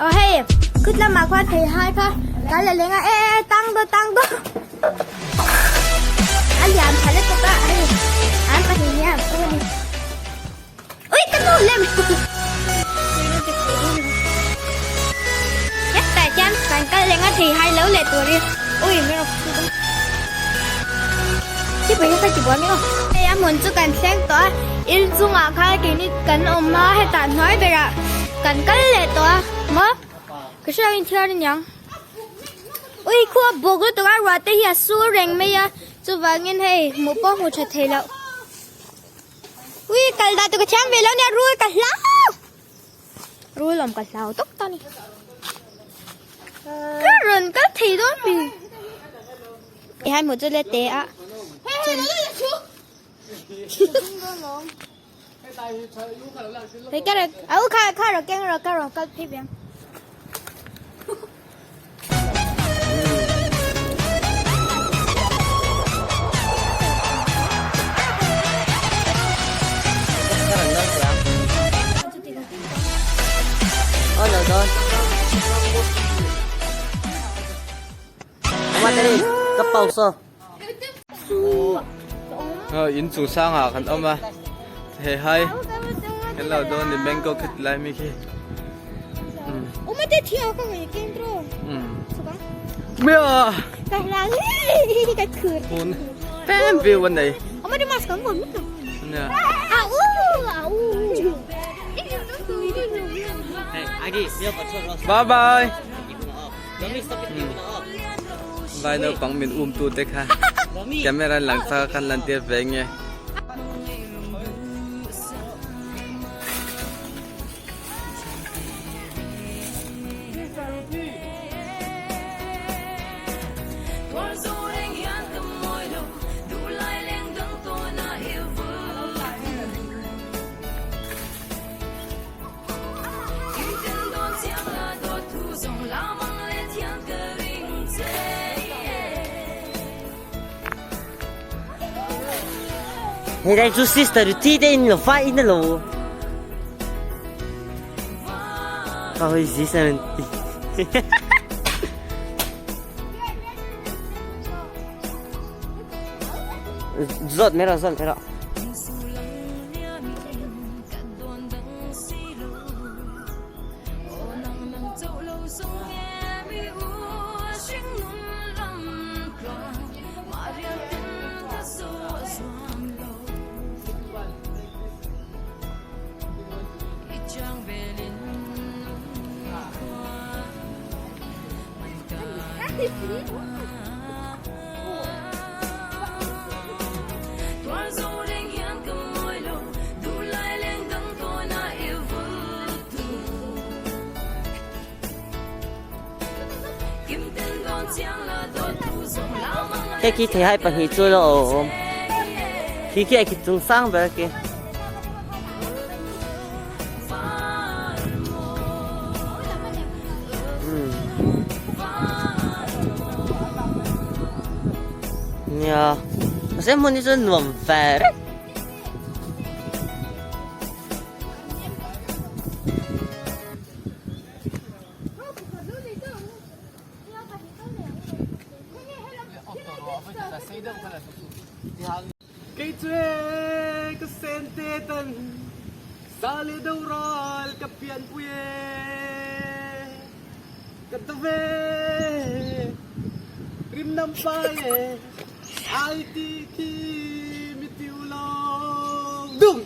Aw hei khut lamah khuan thei hai kha kan la leng a e e tang daw tang daw a lian tha lutuk a hei an pahnih hian an pu a ni ui ka nu lem hetah hian kan kal leng a thei hai lo leh turin ui min rawn phu dawn chibai hi ka ti buai mai aw hei a hmun chu kan thleng tawh a il chungah khan keini kan awm a hetah hnuai berah kan kal leh tawh a maw ka hriat ang in thiar aniang ui khua bawk lutuk a ruah te hi a sur reng mai a chuvangin hei hmuh pawh hmu tha thei loh ui kal dah tur ka thiam ve lo nia rul ka hlau rul awm ka hlau tawk ta ni ka rawn kal thei dawn mi hei hmuh chu le te a Hei ka rawn au kha kha rawn keng rawh ka rawn kal phei ve ang. Ka pause. In chung sangah kan awm a hei hai kan lo dawn ni mango khat lai mi khi hmun tlem view an nei bye bye Vai naupang min um tu te kha camera lang sa khan lan tir ve nge. Hei đây chú sister thi đây lo vai in lo. Kau sister nanti. Zot merah zot merah. Hei khi thei hai pahnih chu lo awm khi khi a khi chung sang ber khi. Nia mahse hmun hi chu nuam ve reng. Kei chu e ka sen te tan sa le do ral ka pian pui e ka dove rim nam pai e ai ti khi mi tiu long dung.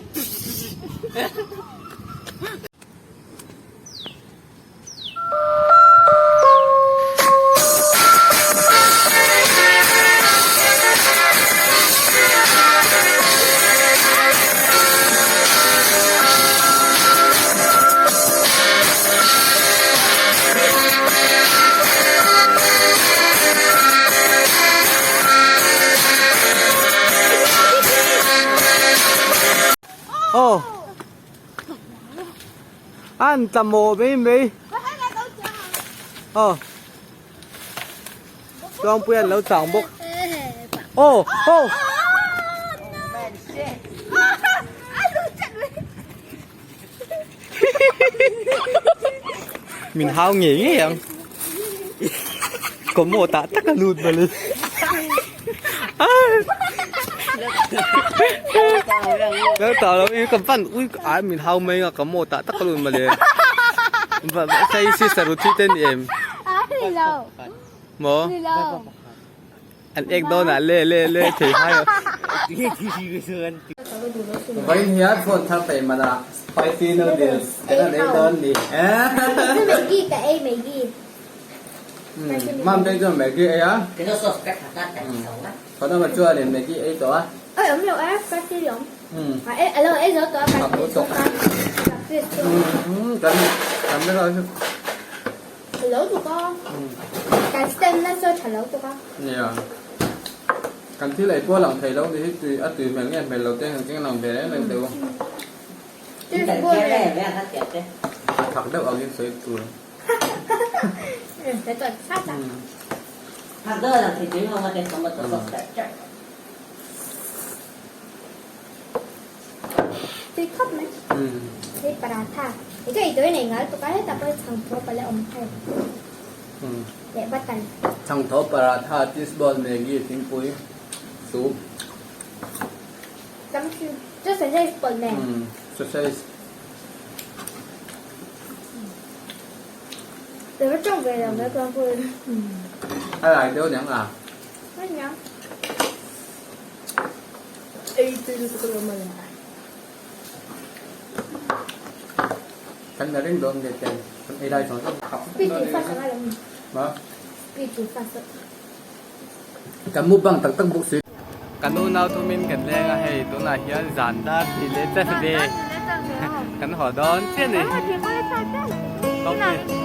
Oh. An tla mawh mai mai. Aw. Tluangpui an lo chang bawk. Aw aw. Min hau ngei ngei ang. Kawmawh tah tak a lut mawle. Lo tah lo in ka van ui ai min hau mai nga ka maw tah tak a lut mawle. Sai sister Ruthi te ni em? Maw? An ek dawn ah le le le thei hai a. Vawiin hian phone thar peih man ah spicy noodles kan han ei dawn ni. Maggi ka ei Maggi. Mam te chuan Maggi ei a. Khawdawma chuanin Maggi ei tawh a. Oi awm lo a spicy lawm. A lo ei zo tawh a spicy tawh a. Kan kan ber a. Tha lo tuk a. Kan stand na chu tha lo tuk a. Nia. Kan thil ei pawh lang thei lo ni hi tui a tui hmel nge hmel lo te ang cheng lang ve reng reng teh u. A thak deuh angin sawi tur. Tui khawp mai. Hei paratha. Hei chu eitur a nei ngal tuk a hetah pawh chhangthaw pawh la awm thei. Leh button. Chhangthaw paratha, cheese ball, maggi, thingpui, soup. Tam chu chu sausage pawlh nen. Sausage. Tui va tawng ve lo mai ka pawh. A lai deuh niang a. Mai niang. Kan la reng dawn nge ten kan ei lai zawng zawng khap ma kan mukbang tak tak bawk si. Kan unau thumin kan leng a hei tunah hian zan dar tih leh chan ve kan haw dawn chiah a ni.